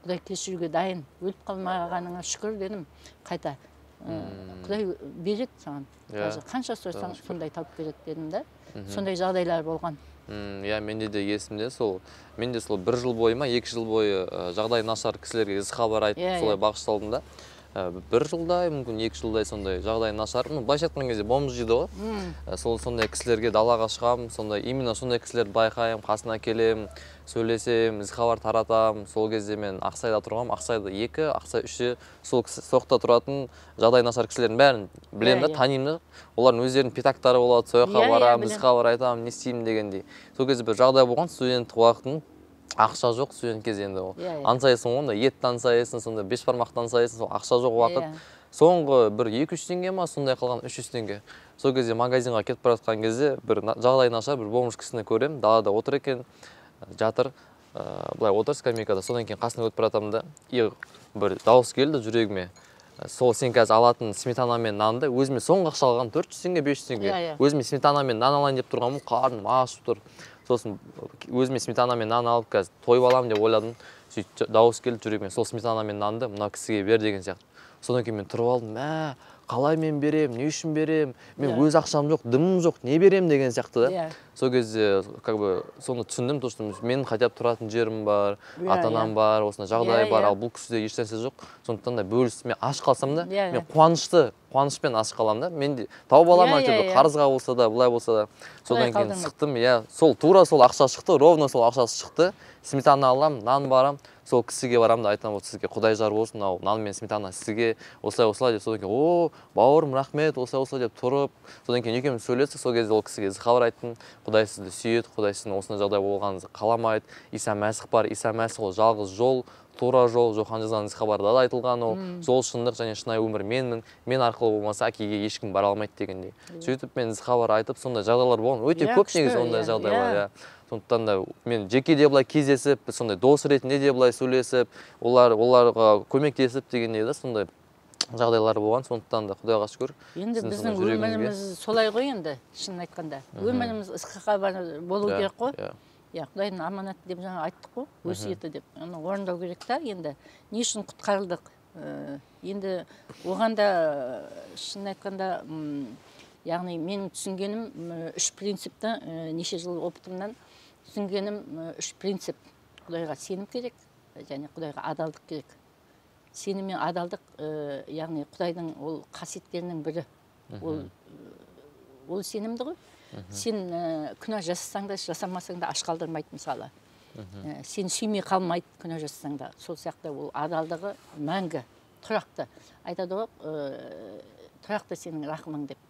Құдай кешіруге дайын, өліп қалмағаныңа шүкір дедім. Қайта Құдай береді саған, қанша сұрасаң сондай тауып береді дедім да. Сондай жағдайлар болған. Иә, менде де есімде сол, менде сол бір жыл бойы ма, 2 жыл бойы жағдайы нашар кісілерге ізгі хабар айтып, солай бағышталдым да. Бір жылдай, мүмкін 2 жылдай сондай жағдайы нашар, ну, былайша айтқан кезде бомж дейді ғой. Сол сондай кісілерге далаға шығамын, сондай именно сондай кісілерді байқаймын, қасына келемін, сөйлесемін, ізгі хабар таратамын. Сол кезде мен Ақсайда тұрғанмын, Ақсайда 2, Ақсай 3-те сол соқта тұратын жағдайы нашар кісілердің бәрін білемін да, танимын да. Олардың өздерінің пятактары болады, сол жаққа барамын, ізгі хабар айтамын, не істеймін дегендей. Сол кезде бір жағдай болған, студенттік уақытым, ақша жоқ студент кезде енді ол. Аңсайсың ғой, онда етті аңсайсың, сонда бешбармақты аңсайсың, сол ақша жоқ уақыт. Соңғы бір 200 теңге ма, сондай қалған 300 теңге. Сол кезде магазинға кетіп бара жатқан кезде бір жағдайы нашар бір бомж кісіні көремін, далада отыр екен, жатыр, былай отыр скамейкада. Содан кейін қасына өтіп бара жатамын да, и бір дауыс келді жүрегіме. Сол сен қазір алатын сметана мен нанды, өзіме соңғы ақша алған 400 теңге, 500 теңге. Өзіме сметана мен нан алайын деп тұрғанмын, қарным ашып тұр. Сосын өзіме сметана мен нан алып қазір тойып аламын деп ойладым. Сөйтіп дауыс келді жүрегіме, сол сметана мен нанды мына кісіге бер деген сияқты. Содан кейін мен тұрып алдым, мә, қалай мен берем, не үшін берем, мен өз ақшам жоқ, дымым жоқ, не берем деген сияқты да. Сол кезде как бы соны түсіндім, то что менің хотя бы тұратын жерім бар, ата-анам бар, осындай жағдай бар, ал бұл кісіде ешнәрсе жоқ. Сондықтан да бөліс, мен аш қалсам да, мен қуанышпен аш қаламын да. Мен де тауып аламын әйтеуір, қарызға болса да, былай болса да. Содан кейін шықтым, иә, сол тура сол ақша шықты, ровно сол ақшасы шықты. Сметана аламын, нан барам, сол кісіге барамын да айтамын, вот сізге Құдай жар болсын, мынау нан мен сметана сізге, осылай осылай деп. Содан кейін, о, бауырым, рахмет, осылай осылай деп тұрып, содан кейін екеуміз сөйлестік. Сол кезде ол кісіге ізгі хабар айттым, Құдай сізді сүйеді, Құдай сіздің осындай жағдай болғаныңызды қаламайды, Иса Мәсіх бар, Иса Мәсіх ол жалғыз жол, тура жол, Жохан жазған ізгі хабарда да айтылған ол, жол, шындық және шынайы өмір менмін, мен арқылы болмаса әкеге ешкім бара алмайды дегендей. Сөйтіп мен ізгі хабар айтып, сондай жағдайлар болған, өте көп негізі ондай жағдайлар, иә. Сондықтан да мен жеке де былай кездесіп, сондай дос ретінде де былай сөйлесіп, оларға көмектесіп дегендей да сондай жағдайлар болған. Сондықтан да Құдайға шүкір. Енді біздің өміріміз солай ғой енді, шынын айтқанда. Өміріміз ізгі хабар болу керек қой. Иә, Құдайдың аманаты деп жаңа айттық қой, өсиеті деп. Оны орындау керек та енді. Не үшін құтқарылдық? Енді оған да шынын айтқанда, яғни менің түсінгенім үш принципті, неше жыл опытымнан түсінгенім үш принцип. Құдайға сенім керек және Құдайға адалдық керек. Сенім мен адалдық, яғни Құдайдың ол қасиеттерінің бірі. Ол сенімді ғой. Сен күнә жасасаң да, жасамасаң да аш қалдырмайды мысалы. Сен сүймей қалмайды күнә жасасаң да. Сол сияқты ол адалдығы мәңгі, тұрақты. Айтады ғой, тұрақты сенің рахымың деп.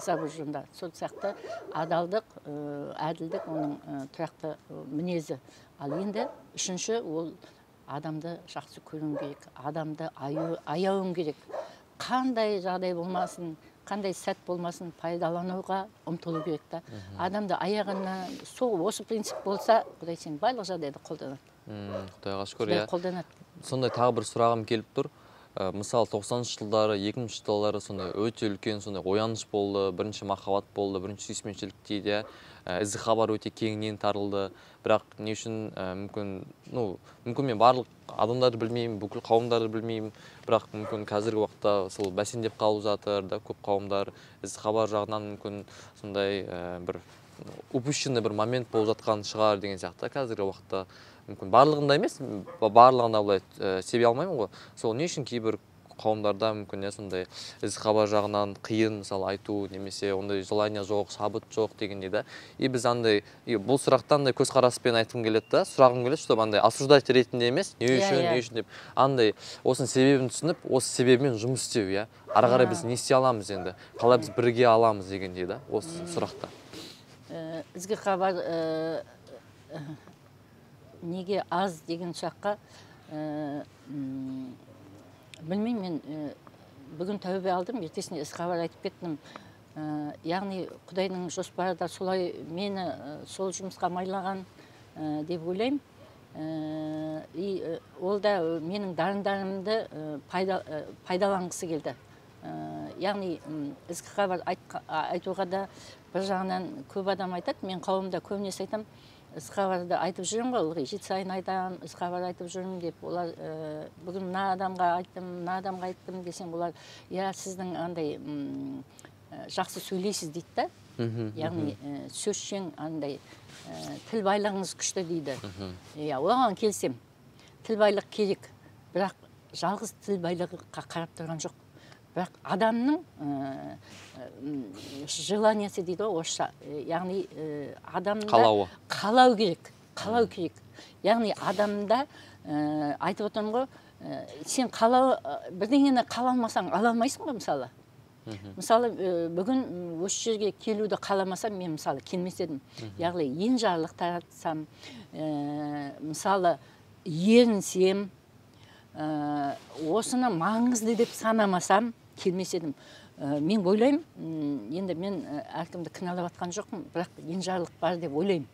Забурында. Сол сияқты адалдық, әділдік оның тұрақты мінезі. Ал енді үшінші, ол адамды жақсы көруің керек, адамды аяуың керек. Қандай жағдай болмасын, қандай сәт болмасын пайдалануға ұмтылу керек та. Адамды аяғына сол осы принцип болса, Құдай сені барлық жағдайда қолданады. Құдайға шүкір, иә. Қолданады. Сондай тағы бір сұрағым келіп тұр. Мысалы 90-шы жылдары, 2000-ші жылдары сондай өте үлкен сондай ояныш болды, бірінші махаббат болды, бірінші сүйіспеншілік дейді, ізгі хабар өте кеңінен таралды. Бірақ не үшін мүмкін, ну, мүмкін мен барлық адамдарды білмеймін, бүкіл қауымдарды білмеймін, бірақ мүмкін қазіргі уақытта сол бәсеңдеп қалып жатыр да, көп қауымдар ізгі хабар жағынан мүмкін сондай бір упущенный бір момент болып жатқан шығар деген сияқты. Қазіргі уақытта мүмкін барлығында емес, барлығында былай себе алмаймын ғой. Сол не үшін кейбір қауымдарда мүмкін сондай ізгі хабар жағынан қиын, мысалы, айту немесе ондай желание жоқ, шабыт жоқ дегендей да. И біз андай, и бұл сұрақтан андай көзқараспен айтқым келеді да, сұрағым келеді, чтобы андай осуждать ретінде емес, не үшін, не үшін деп, андай осының себебін түсініп, осы себебімен жұмыс істеу, иә. Ары қарай біз не істей аламыз енді, қалай біз бірге аламыз дегендей да, осы сұрақта. Ізгі хабар неге аз деген сұраққа білмеймін, мен бүгін тәубе алдым, ертесіне ізгі хабар айтып кеттім. Яғни Құдайдың жоспары да солай мені сол жұмысқа майлаған деп ойлаймын. И ол да менің дарындарымды пайдаланғысы келді. Яғни ізгі хабар айтуға да бір жағынан көп адам айтады, мен қауымда көбінесе айтамын, ізгі хабарды айтып жүрмін ғой, ылғи жеті сайын айтамын, ізгі хабар айтып жүрмін деп. Олар бүгін мына адамға айттым, мына адамға айттым десем, олар иә, сіздің андай жақсы сөйлейсіз дейді да. Яғни сөзшең андай тіл байлығыңыз күшті дейді. Иә, оған келісемін. Тіл байлық керек, бірақ жалғыз тіл байлығына қарап тұрған жоқ. Бірақ адамның желаниясы дейді ғой орысша, яғни адамда қалауы. Қалау керек, қалау керек. Яғни адамда айтып отырмын ғой, сен қалау, бірдеңені қаламасаң ала алмайсың ғой мысалы. Мысалы, бүгін осы жерге келуді қаламасам, мен мысалы келмес едім. Яғни енжарлық таратсам, мысалы ерінсем, осыны маңызды деп санамасам, келмес едім. Мен ойлаймын, енді мен әркімді кінәлап жатқан жоқпын, бірақ енжарлық бар деп ойлаймын.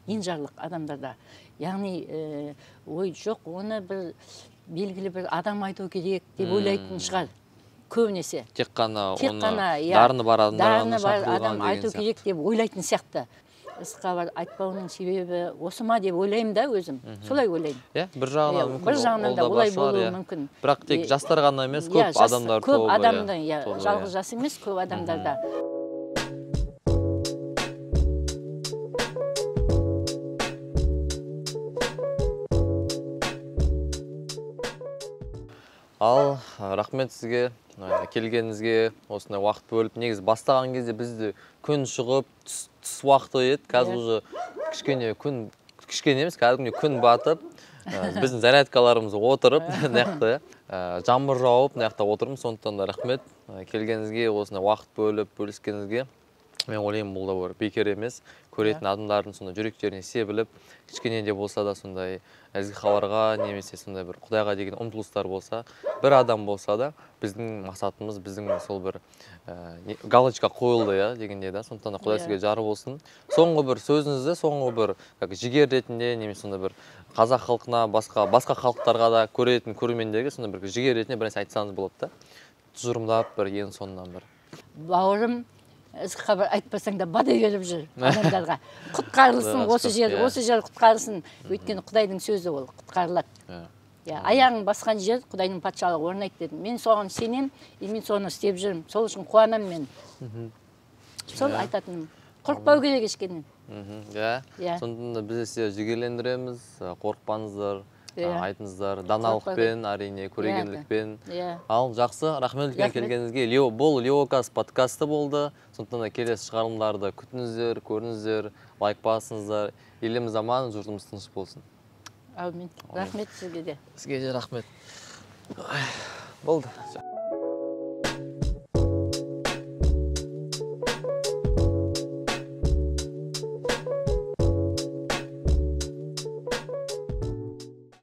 Енжарлық адамдарда. Яғни ой жоқ, оны бір белгілі бір адам айту керек деп ойлайтын шығар. Көбінесе. Тек қана оны дарыны бар адам айту керек деп ойлайтын сияқты. Ізгі хабар айтпауының себебі осы ма деп ойлаймын да өзім. Солай ойлаймын. Иә, бір жағынан мүмкін. Бір жағынан да олай болуы мүмкін. Бірақ тек жастар ғана емес, көп адамдар тобы. Көп адамдар, иә, жалғыз жас емес, көп адамдарда. Ал, рахмет сізге, келгеніңізге, осындай уақыт бөліп. Негізі бастаған кезде бізде күн шығып, түс уақыты еді. Қазір уже кішкене күн, кішкене емес, кәдімгідей күн батып, біздің зарядкаларымыз отырып, мына жаңбыр жауып, мына жақта отырмыз. Сондықтан да рахмет келгеніңізге, осындай уақыт бөліп, бөліскеніңізге. Мен ойлаймын, бұл да бір бекер емес. Көретін адамдардың сондай жүректеріне себіліп, кішкене де болса да сондай ізгі хабарға немесе сондай бір Құдайға деген ұмтылыстар болса, бір адам болса да, біздің мақсатымыз, біздің сол бір галочка қойылды, иә, дегендей да. Сондықтан да Құдай сізге жар болсын. Соңғы бір сөзіңізді, соңғы бір как жігер ретінде немесе сондай бір қазақ халқына, басқа халықтарға да көретін көрермендерге сондай бір жігер ретінде бір нәрсе айтсаңыз болады да. Тұжырымдап бір ең соңынан бір. Бауырым, ізгі хабар айтпасаң да бада беріп жүр адамдарға. Құтқарылсын, осы жер, осы жер құтқарылсын. Өйткені Құдайдың сөзі ол, құтқарылады. Аяғың басқан жер Құдайдың патшалығы орнайды дедім. Мен соған сенем, и мен соны істеп жүрмін. Сол үшін қуанамын мен. Сол айтатыным. Қорықпау керек ешкімнен. Иә. Сондықтан да біз сіздерді жігерлендіреміз, қорықпаңыздар. Айтыңыздар, даналықпен, әрине, көрегенділікпен. Ал жақсы, рахмет үлкен келгеніңізге. Бұл Леокас подкасты болды. Сондықтан да келесі шығарылымдарды күтіңіздер, көріңіздер, лайк басыңыздар. Еліміз аман, жұртымыз тыныш болсын. Әумин. Рахмет сізге де. Сізге де рахмет. Болды.